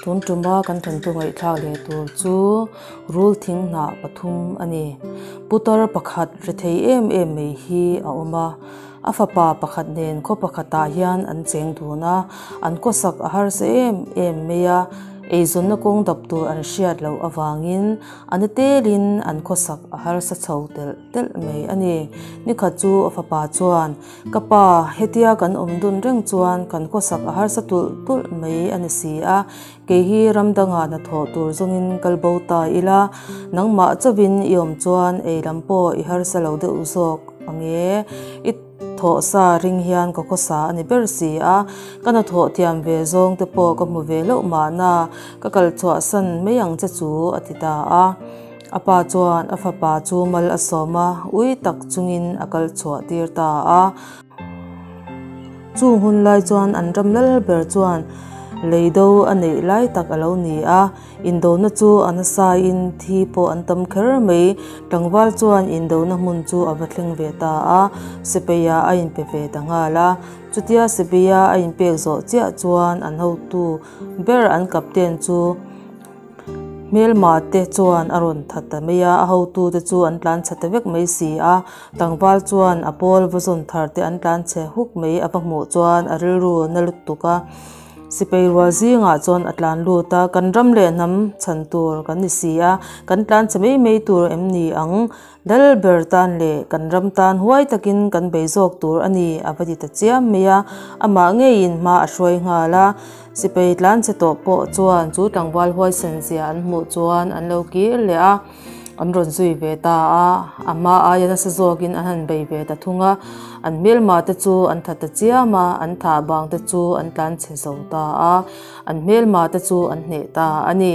Tun tuma kan thawnthu ngaihthlak leh tur chu rul thing hnah pathum a ni. Putar pakhat rethei em em mai hi a awm a, a fapa pakhat nen khaw pakhatah hian an cheng dun a, an khawsak a harsa em em mai a, eizawnna kawng dap tur an hriat loh avangin a na telin an khawsak a harsa chho telh telh mai a ni. Nikhat chu a fapa chuan Ka pa, hetia kan awm dun reng chuan kan khawsak a harsa tulh tulh mai a ni si a, kei hi ram dangah hnathawh tur zawngin kal bo ta ila, nangmah chauhin i awm chuan ei lam pawh i harsa lo deuh zawk ang e, i thawh sa ring hian ka khawsa a ni ber si a, ka hnathawh thiam ve zawng te pawh ka hmu ve loh mahna ka kal chhuahsan mai ang che chu a ti ta a. A pa chuan a fapa chu mal a sawm a, ui tak chungin a kal chhuah tir ta a. Chung hun lai chuan an ram lal ber chuan lei do a neih lai tak a lo ni a, indona chu a nasaiin thi pawh an tam kher mai. Tlangval chuan indona hmun chu a va thleng ve ta a, sipaia a inpe ve ta nghal a. Chutia sipaia a inpek zawh chiah chuan an hotu ber an captain chu Hmelma te chuan a rawn that ta mai a, a hotu te chu an tlan chhe ta vek mai si a, tlangval chuan a pawl va zawn thar te an tlan chhe huk mai a va hmuh chuan a rilru na lutuk a, sipai rual zingah chuan a tlan lut a, kan ram leh hnam chhan tur kan ni si a, kan tlan chhe mai mai tur em ni ang? Dal ber tan leh kan ram tan huai takin kan bei zawk tur a ni, a va ti ta chiam mai a. Amah ngeiin hma a hruai nghal a. Sipai tlanchhe tawh pawh chuan chu tlangval huaisen zia an hmuh chuan an lo kir leh a, an rawn zui ve ta a. A hma aia nasa zawkin an han bei ve ta thung a. An hmelma te chu an tha ta chiam a, an thah bang te chu an tlanchhe zo ta a. An hmelma te chu an hneh ta a ni.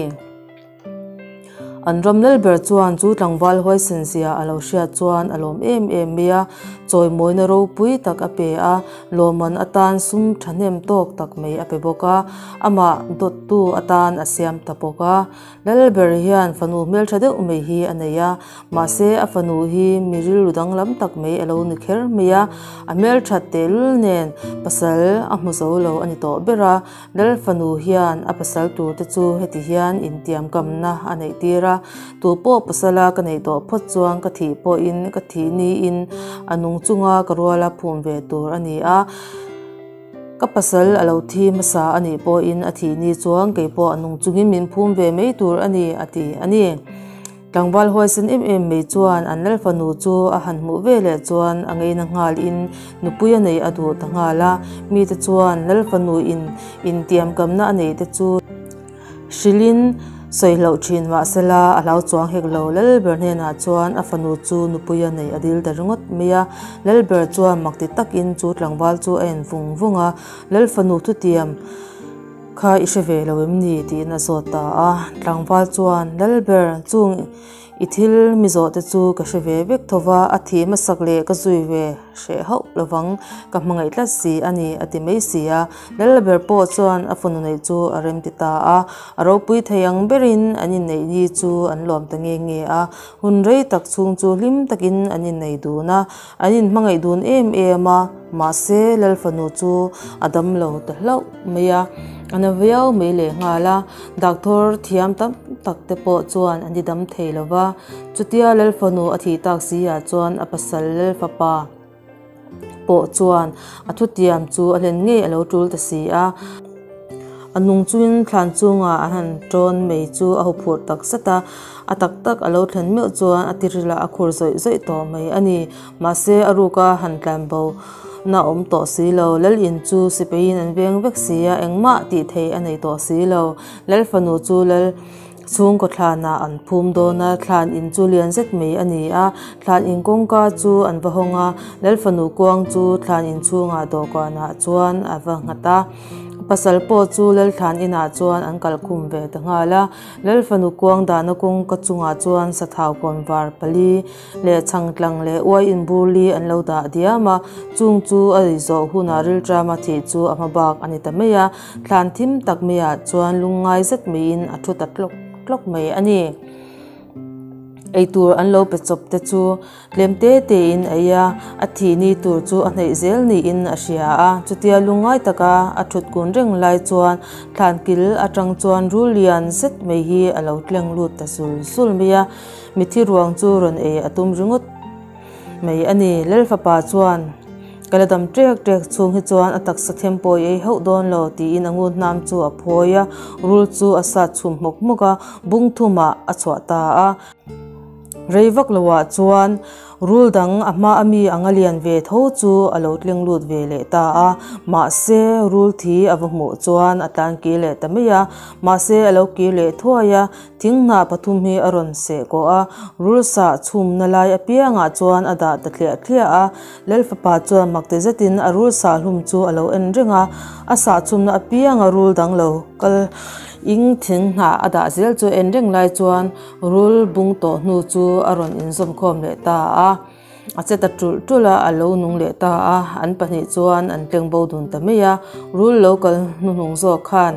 An ram lal ber chuan chu tlangval huaisen zia a lo hriat chuan a lawm em em mai a, chawimawina ropui tak a pe a, lawmman atan sum thahnem tawk tak mai a pe bawk a, amah dawttu atan a siam ta bawk a. Lal ber hian fanu hmeltha deuh mai hi a nei a, mahse a fanu hi mi rilru danglam tak mai a lo ni kher mai a, a hmelthat tehlul nen pasal a hmu zo lo a ni tawh ber a. Lal fanu hian a pasal turte chu heti hian intiamkamna a neih tir a, Tu pawh pasala ka neih tawh phawt chuan ka thih pawhin ka thih niin a nung chunga ka ruala phum ve tur a ni a, ka pasal a lo thi hmasa a nih pawhin a thih ni chuan kei pawh a nung chungin min phum ve mai tur a ni, a ti a ni. Tlangval huaisen em em mai chuan an lal fanu chu a han hmuh ve leh chuan a ngeina nghalin nupui a nei a duh ta nghal a. Mite chuan lal fanu in intiamkamna a neih te chu hrilhin sawi hlauh thin mahsela a hlau chuang hek lo. Lal ber hnenah chuan a fanu chu nupui a neih a dil ta ringawt mai a. Lal ber chuan mak ti takin chu tlangval chu a en vung vung a, Lal fanu thutiam Kha i hre ve lo em ni? tiin a zawt ta a. Tlangval chuan, Lalber, chung i thil mi zawh te chu ka hre ve vek tho va, a thih hmasak leh ka zui ve hreh hauh lovang, ka hmangaih tlat si a ni, a ti mai si a. Lalber pawh chuan a fanu neih chu a rem ti ta a. A ropui thei ang berin an inneih ni chu an lawm ta nge nge a. Hun rei tak chhung chu hlim takin an innei dun a. An inhmangaih dun em em a, mahse Lalfanu chu a dam lo ta hlauh mai a, a na viau mai leh nghal a, doctor thiam tam tak te pawh chuan an ti dam thei lo va. Chutia Lalfanu a thih tak si ah chuan a pasal Lalfapa pawh chuan a thutiam chu a hlen ngei a lo tul ta si a. A nung chungin thlan chungah an han tawn mai chu a huphurh tak zet a, a tak tak a lo thlen meuh chuan a tirilah a khur zawih zawih tawh mai a ni. Mahse a ruka han tlan bo na awm tawh si lo. Lal in chu sipeiin an veng vek si a, engmah tih theih a nei tawh si lo. Lal fanu chu lal chhungkaw thlanah an phum dawn a, thlan in chu lian zet mai a ni a. Thlan in kawngka chu an va hawng a, lal fanu kuang chu thlan in chhungah dawhkanah chuan a va nghat a. Pasal pawh chu Lalthlan inah chuan an kal khum ve ta nghal a. Lalfanu kuang dahna kawngka chungah chuan sathau kawnvar pali leh chhangtlang leh uai inbur li an lo dah diam a. Chung chu a ri zawh hunah rilṭama thih chu a hma bak a ni ta mai a. Thlan thim tak maiah chuan lungngai zet maiin a thu ta tlawk tlawk mai a ni. Eitur an lo pe chawp te chu tlem te tein a ei a, a thih ni tur chu a hnaih zel niin a hria a. Chutia lungngai taka a thut kun reng lai chuan thlan kil atang chuan rul lian zet mai hi a lo tleng lut ta sul sul mai a, mithi ruang chu rawn ei a tum ringawt mai a ni. Lalfapa chuan Ka la dam ṭek ṭek chhung hi chuan a taksa them pawh i ei hauh dawn lo tiin a ngut hnam chu a phawi a, rul chu a sat chhum hmawk hmawk a, bung thumah a chhuah ta a. Rei vak loah chuan rul dang a hma a mi anga lian ve tho chu a lo tleng lut ve leh ta a, mahse rul thi a va hmuh chuan a tlan kir leh ta mai a, mahse a lo kir leh thuai a, Thinghnah pathum hi a rawn seh kawh a, rul sah chhumna lai apiangah chuan a dah ta thliah thliah a. Lalfapa chuan mak ti zetin a rul sah hlum chu a lo en reng a, a sah chhumna apianga rul dang lo kal ing thinghnah a dah zel chu en reng lai chuan rul bung tawh hnu chu a rawn inzawm khawm leh ta a. A che ta ṭulh ṭulh a, a lo nung leh ta a, an pahnih chuan an tleng bo dun ta mai a. Rul lo kal hnuhnung zawk khan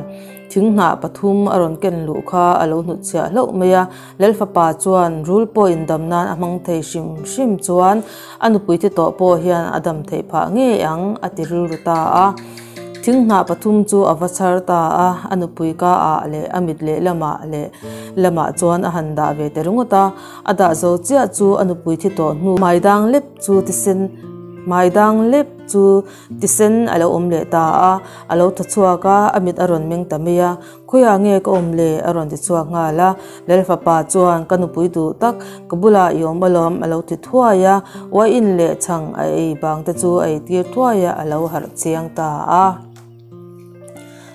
thinghnah pathum a rawn ken luh kha a lo hnutchhiah hlauh mai a. Lalfapa chuan rul pawh indam nan a hmang thei hrim hrim chuan a nupui thi tawh pawh hian a dam theih phah ngei ang a ti rilru ta a. Thinghnah pathum chu a va chhar ta a, a nupui ka ah leh a mit lehlamah leh lamah chuan a han dah ve ta ringawt a. A dah zo chiah chu a nupui thi tawh hnu maidang lep chu tisen maidang lep chu tisen a lo awm leh ta a, a lo tha chhuak a, a mit a rawn meng ta mai a, khawiah nge ka awm le a rawn ti chhuak nghal a, Lalfapa chuan ka nupui duh tak ka bulah i awm alawm a lo ti thuai a, uaiin leh chhang a ei bang te chu a ei tir thuai a, a lo harh chiang ta a.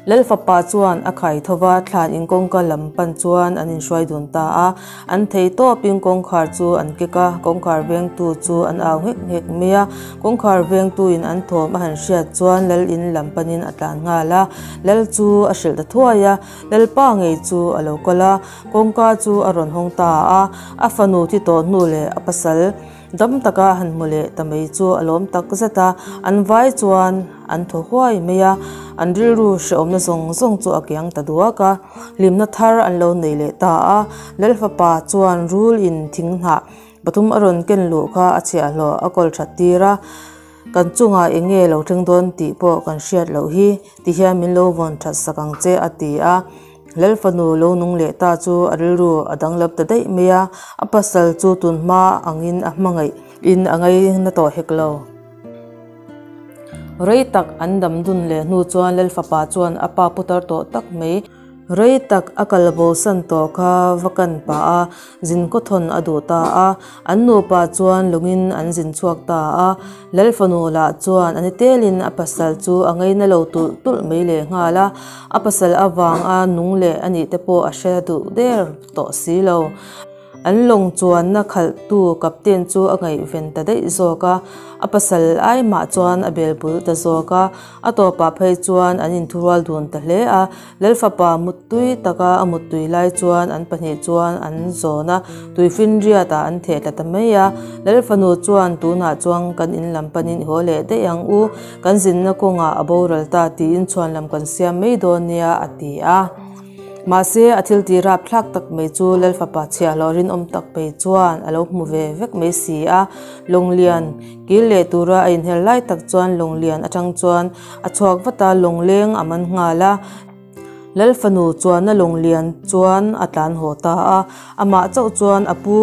Lalfapa chuan a khai tho va, thlan in kawngka lam pan chuan an inhruai dun ta a. An thei tawpin kawngkhar chu an kek a, kawngkhar vengtu chu an au nghek nghek mai a. Kawngkhar vengtuin an thawm a han hriat chuan Lal in lam panin a tlan nghal a. Lal chu a hrilh ta thuai a, Lalpa ngei chu a lo kal a, kawngka chu a rawn hawng ta a. A fanu thi tawh hnu leh a pasal Dam taka han hmu leh ta mai chu a lawm tak zet a, an vai chuan an thaw huai mai a, an rilru hrehawmna zawng zawng chu a kiang ta duak a, hlimna thar an lo nei leh ta a, Lalfapa chuan rul in thing hnah pathum a rawn ken luh kha a chhiahhlawh a kawl that tir a, kan chungah eng nge lo thleng dawn tih pawh kan hriat loh hi ti hian min lo vawn that sak ang che a ti a. Lal fanu lo nung leh ta chu a rilru a danglam ta daih mai a, a pasal chu tun hma angin a hmangaih in a ngaina tawh hek lo. Rei tak an dam dun leh hnu chuan Lal fapa chuan a pa putar tawh tak mai. Rei tak a kal bosan tawh kha va kan pah a, zin kawthawn a duh ta a, an nupa chuan lungin an zin chhuak ta a. Lal fanu lah chuan a ni telin a pasal chu a ngaina lo tulh tulh mai leh nghal a, a pasal avang a nung leh a nih te pawh a hre duh der tawh si lo. An lawng chuanna khalhtu captain chu a ngaihven ta daih zawk a, a pasal ai mah chuan a bel bul ta zawk a, a tawpah phei chuan an inthurual dun ta hle a. Lalfapa muttui taka a muttui lai chuan an pahnih chuan an zawn a, tuifinriat ah an theh tla ta mai a. Lalfanu chuan tunah chuan kan in lam panin i haw leh daih ang u, kan zinna kawngah a boral ta tiin chhuan lam kan siam mai dawn nia a ti a. Mahse, a thil ti rapthlak tak mai chu Lalfapa chhiahhlawh rinawm tak mai chuan a lo hmu ve vek mai si a. Lawnglian kil leh tura a inhel lai tak chuan lawnglian atang chuan a chhuak vat a, lawngleng a man nghal a. Lalfanu chuan a lawnglian chuan a tlan haw ta a, amah chauh chuan a pu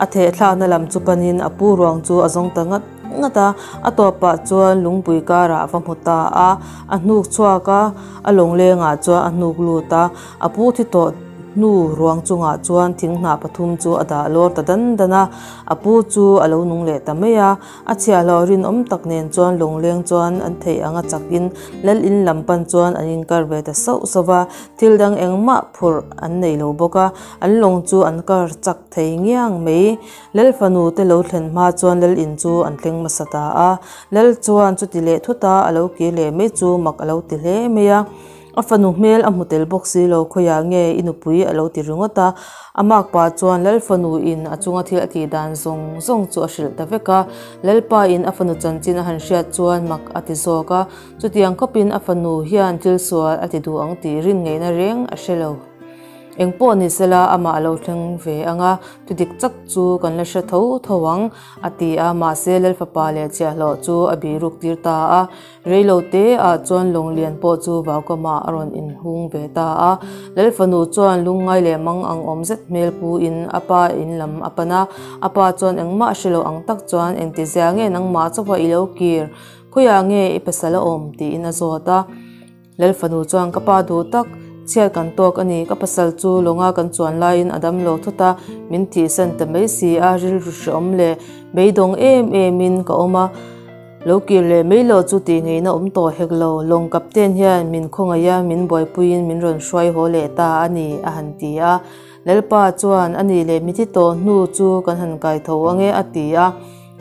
a thehthlakna lam chu panin a pu ruang chu a zawng ta ngat ngat a, a tawpah chuan lungpui karah a va hmu ta a, a hnuk chhuak a, a lawnglengah chuan a hnuk lut a, a pu thi tawh hnu ruang chungah chuan thing hnah pathum chu a dah lawr ta dan dan a, a pu chu a lo nung leh ta mai a, a chhiahhlawh rinawm tak nen chuan lawngleng chuan an theih anga chakin lal in lam pan chuan an inkar ve ta sauh sauh a, thil dang engmah phurh an nei lo bawk a, an lawng chu an kar chak thei ngiang mai. Lal fanu te lo thlen hma chuan lal in chu an thleng hmasa ta a, lal chuan chuti leh thut a a lo kir leh mai chu mak a lo ti hle mai a, a fanu hmel a hmu tel bawk si lo khawiah nge i nupui a lo ti ringawt a, a makpa chuan lal fanu in a chunga thil a tih dan zawng zawng chu a hrilh ta vek a, lalpa in a fanu chanchin a han hriat chuan mak a ti zawk a, chutiang khawpin a fanu hian thil sual a ti duh ang tih rin ngaihna reng a hre lo. Engpawh ni sela amah a lo thleng ve ang a, thu dik chak chu kan la hre tho tho ang, a ti a, mahse Lalfapa leh chhiahhlawh chu a bihruk tir ta a. Reilo te ah chuan lawng lian pawh chu vaukamah a rawn inhung ve ta a. Lalfanu chuan lungngai leh mang ang awm zet hmel pu in a pa in lam a pan a, a pa chuan engmah hre lo ang tak chuan engtizia nge nangmah chauha i lo kir, khawiah nge i pasal a awm tiin a zawt a. Lalfanu chuan ka pa duh tak, chhiat kan tawk a ni, ka pasal chu lawnga kan chuan laiin a dam lo thut a, min thihsan ta mai si a, rilru hreawm leh beidawng em emin ka awm a, lo kir leh mai lo chu tih ngeina awm tawh hek lo, lawng captain hian min khawngaih a, min buaipuiin min rawn hruai haw leh ta a ni, a han ti a. Lalpa chuan a nih leh mithi tawh hnu chu kan han kai tho ange, a ti a.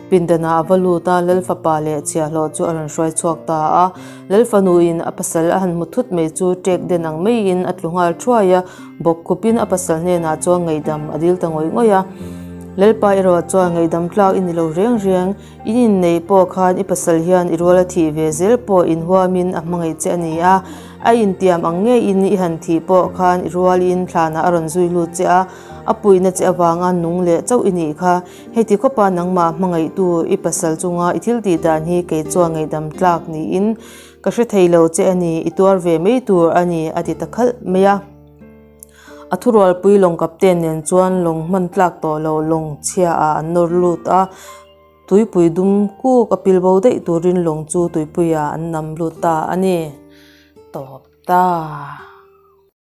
Pindanah a va lut a, Lal fapa leh chhiahhlawh chu a rawn hruai chhuak ta a. Lal fanuin a pasal a han hmu thut mai chu ṭek den ang maiin a tlu nghal thuai a, bawk khupin a pasal hnenah chuan ngaihdam a dil ta ngawih ngawih a. Lalpa erawh chuan ngaihdam tlak i ni lo reng reng, in inneih pawh khan i pasal hian i rual a thih ve zel pawh inhuamin a hmangaih che a ni a, a intiam ang ngeiin i han thih pawh khan i rualin thlanah a rawn zui lut che a, a puihna che avanga nung leh chauh i nih kha. Heti khawpa nangmah hmangaihtu i pasal chunga i thil tih dan hi kei chuan ngaihdam tlak niin ka hre thei lo che a ni, i tuar ve mai tur a ni, a ti ta khalh mai a. A thurualpui lawng captain nen chuan lawng hman tlak tawh lo lawng chhia ah an nawr lut a, tuipui dum kuk a pil bo daih turin lawng chu tuipuiah an nam lut ta a ni. Tawp ta.